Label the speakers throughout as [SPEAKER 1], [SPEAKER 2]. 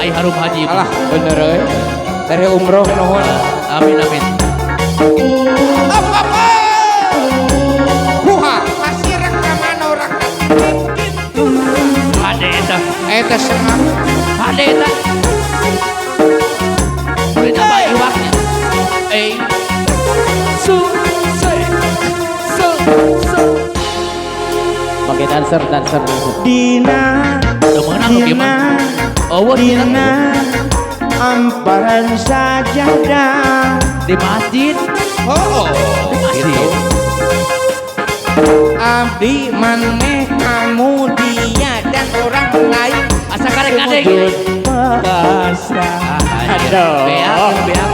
[SPEAKER 1] Kiai Harum Haji.
[SPEAKER 2] Alah, bener euy. Dari umroh nuhun.
[SPEAKER 1] Amin amin.
[SPEAKER 2] Apa? Huha, masih rekaman orang gitu.
[SPEAKER 1] Hade eta.
[SPEAKER 2] Eta senang.
[SPEAKER 1] Hade eta. Beli tambah iwaknya. Eh. Su se su su.
[SPEAKER 3] Pakai dancer, dancer, dancer.
[SPEAKER 4] Dina.
[SPEAKER 1] Teu meunang nu kieu mah. Oh,
[SPEAKER 4] Dina,
[SPEAKER 1] dina
[SPEAKER 4] amparan sajadah.
[SPEAKER 1] Di masjid.
[SPEAKER 2] Oh,
[SPEAKER 1] Di masjid.
[SPEAKER 2] Gitu. Abdi, maneh, kamu, dia, dan orang lain.
[SPEAKER 1] Asa karek kade gitu.
[SPEAKER 4] Pasrah.
[SPEAKER 1] Aduh. Beak, beak.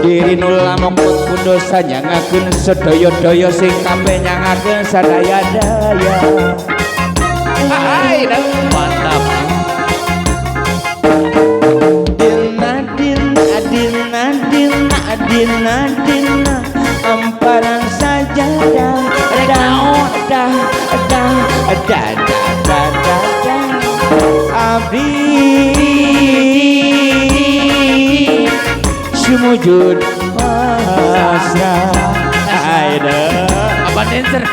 [SPEAKER 2] Diri nu lamokot ku dosa nyangakeun sedaya-daya sing kabeh nyangakeun sadaya-daya. Hai, dah.
[SPEAKER 1] Mantap.
[SPEAKER 4] Dina, dina, dina, dina, dina, dina amparan sajadah.
[SPEAKER 1] Rek
[SPEAKER 4] Dah,
[SPEAKER 1] naon?
[SPEAKER 4] Dah, dah, dah, dah, dah, dah, dah. Abdi sumujud pasrah. Aida.
[SPEAKER 1] Apa dancer?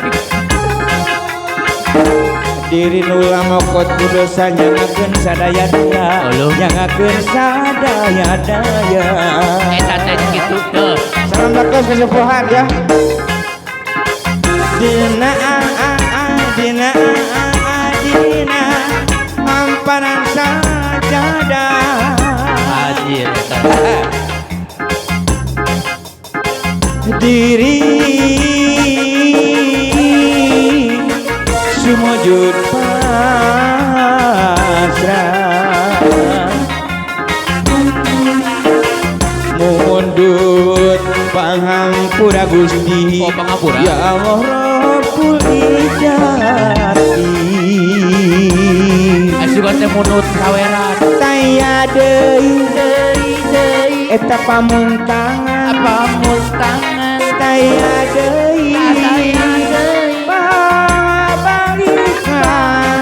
[SPEAKER 4] Diri nu lamokot ku dosa nyangakeun sadaya-daya.
[SPEAKER 1] Uluh.
[SPEAKER 4] Nyangakeun sadaya-daya.
[SPEAKER 1] Eta teh kitu teu.
[SPEAKER 4] Salam bagus kesepuhan ya. Dina a a a dina a a a dina amparan sajadah.
[SPEAKER 1] Anjir eta.
[SPEAKER 4] Diri sumujud pasrah, mundut panghampura Gusti.
[SPEAKER 1] Oh, panghampura.
[SPEAKER 4] Ya Allah Rabbul Izzati.
[SPEAKER 1] Asugan teh munut saweran.
[SPEAKER 4] Taya deui
[SPEAKER 1] Deui deui.
[SPEAKER 4] Eta pamuntangan.
[SPEAKER 1] Pamuntangan.
[SPEAKER 4] Taya deui.
[SPEAKER 1] Taya deui.
[SPEAKER 4] Pabalikan.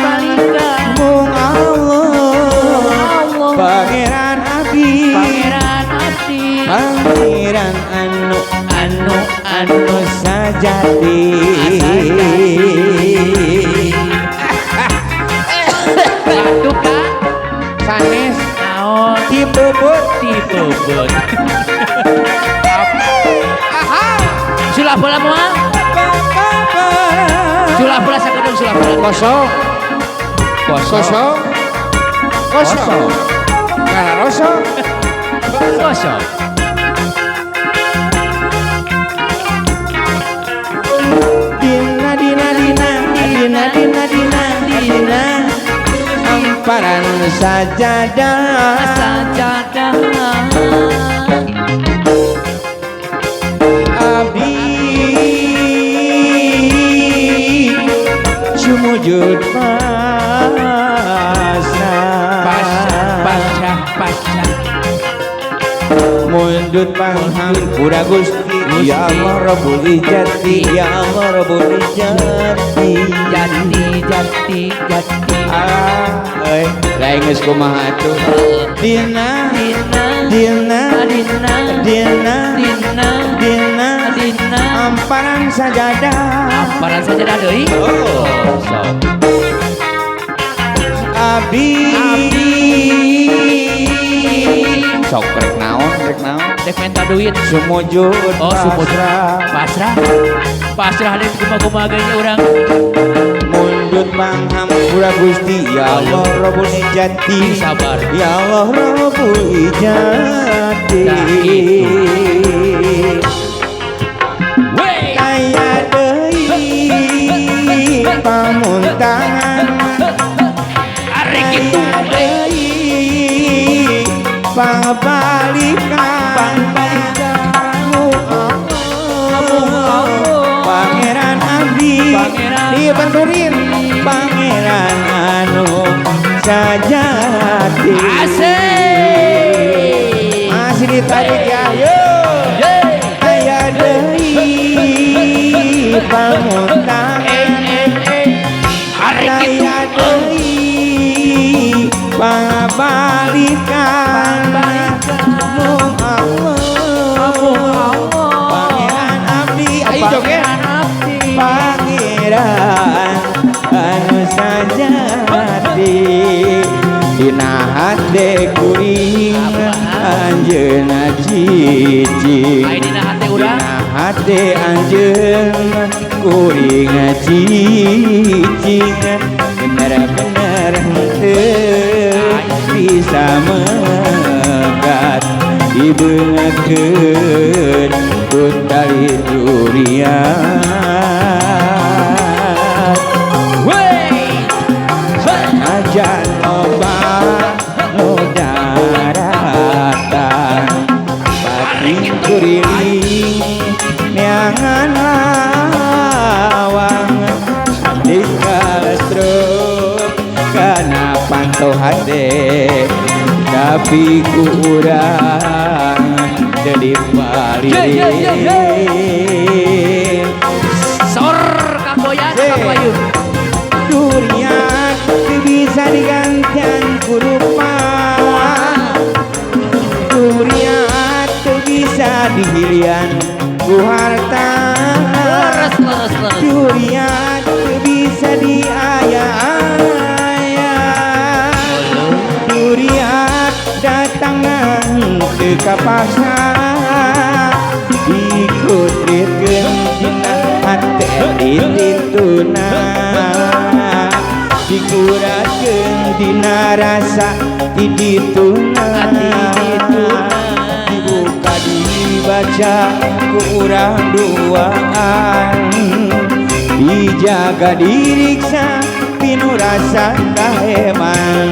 [SPEAKER 1] Balikan.
[SPEAKER 4] Mung Allah.
[SPEAKER 1] Allah.
[SPEAKER 4] Pangeran abdi.
[SPEAKER 1] Pangeran abdi.
[SPEAKER 4] Pangeran anu
[SPEAKER 1] Anu anu
[SPEAKER 4] anu sajati.
[SPEAKER 1] Aduh kak.
[SPEAKER 2] Sanes.
[SPEAKER 1] Naon?
[SPEAKER 4] Tibebut.
[SPEAKER 1] Tibebut. Sulah bola moal? Sulah bola sakedeng, sulah bola.
[SPEAKER 2] Kosong.
[SPEAKER 1] Kosong.
[SPEAKER 2] Kosong. Kosong. Kararoso.
[SPEAKER 1] Kosong.
[SPEAKER 4] Dina dina dina dina dina dina dina amparan sajadah.
[SPEAKER 1] Sajadah.
[SPEAKER 4] Abdi sumujud pasrah.
[SPEAKER 1] Pasrah, pasrah, pasrah.
[SPEAKER 4] Mundut panghampura Gusti. Ya Allah Rabbul Izzati. Ya Allah Rabbul Izzati.
[SPEAKER 1] Jati, jati, jati.
[SPEAKER 4] Ah, euy,
[SPEAKER 2] Lain geus kumaha atuh.
[SPEAKER 4] Dina
[SPEAKER 1] Dina,
[SPEAKER 4] dina
[SPEAKER 1] dina,
[SPEAKER 4] dina
[SPEAKER 1] dina,
[SPEAKER 4] dina
[SPEAKER 1] dina.
[SPEAKER 4] Amparan sajadah.
[SPEAKER 1] Amparan sajadah deui.
[SPEAKER 2] Oh, sok.
[SPEAKER 4] Abdi.
[SPEAKER 2] Sok rek naon, rek naon.
[SPEAKER 1] Dek minta duit.
[SPEAKER 4] Sumujud
[SPEAKER 1] Oh, sumujud.
[SPEAKER 4] pasrah.
[SPEAKER 1] Pasrah. Pasrah deh kumaha-kumaha ge urang.
[SPEAKER 4] Mundut panghampura Gusti. Ya Allah Rabbul Izzati.
[SPEAKER 1] Sabar.
[SPEAKER 4] Ya Allah Rabbul Izzati.
[SPEAKER 1] Nah, gitu. Wey.
[SPEAKER 4] Aya deui pamuntangan.
[SPEAKER 1] Ari kitu.
[SPEAKER 4] Aya deui pangabalikan. Pangeran abdi.
[SPEAKER 1] Pangeran
[SPEAKER 4] Dibenturin pangeran anu sajati.
[SPEAKER 1] Asik.
[SPEAKER 4] Masih ditarik ya. Yo.
[SPEAKER 1] Yeay.
[SPEAKER 4] Aya deui pamuntangan.
[SPEAKER 1] Ari kitu.
[SPEAKER 4] Aya deui Pangabalikan mung Allah. Pangeran abdi, ayo joget. Pangeran anu sajati, dina hate kuring anjeunna cicing.
[SPEAKER 1] Ai dina hate urang.
[SPEAKER 4] Dina hate anjeun kuring cicing, bener-bener henteu bisa megat dibeungeutkeun ku tali durian.
[SPEAKER 1] Wey.
[SPEAKER 4] Sanajan loba nu daratan, batin kuriling neangan lawang, dikalestro kana panto hate, tapi ku urang teu dipaliling.
[SPEAKER 1] Sor kagoyan kagoyun.
[SPEAKER 4] Durian teu bisa digantian ku rupa, durian teu bisa dihilian ku harta.
[SPEAKER 1] Leres leres leres.
[SPEAKER 4] Durian teu bisa diaya-aya, durian datang teu kapaksa, dikutritkeun dina hate ditituna, dikuratkeun dina rasa ti dituna, dibuka dibaca ku urang duaan, dijaga diriksa pinu rasa kaheman.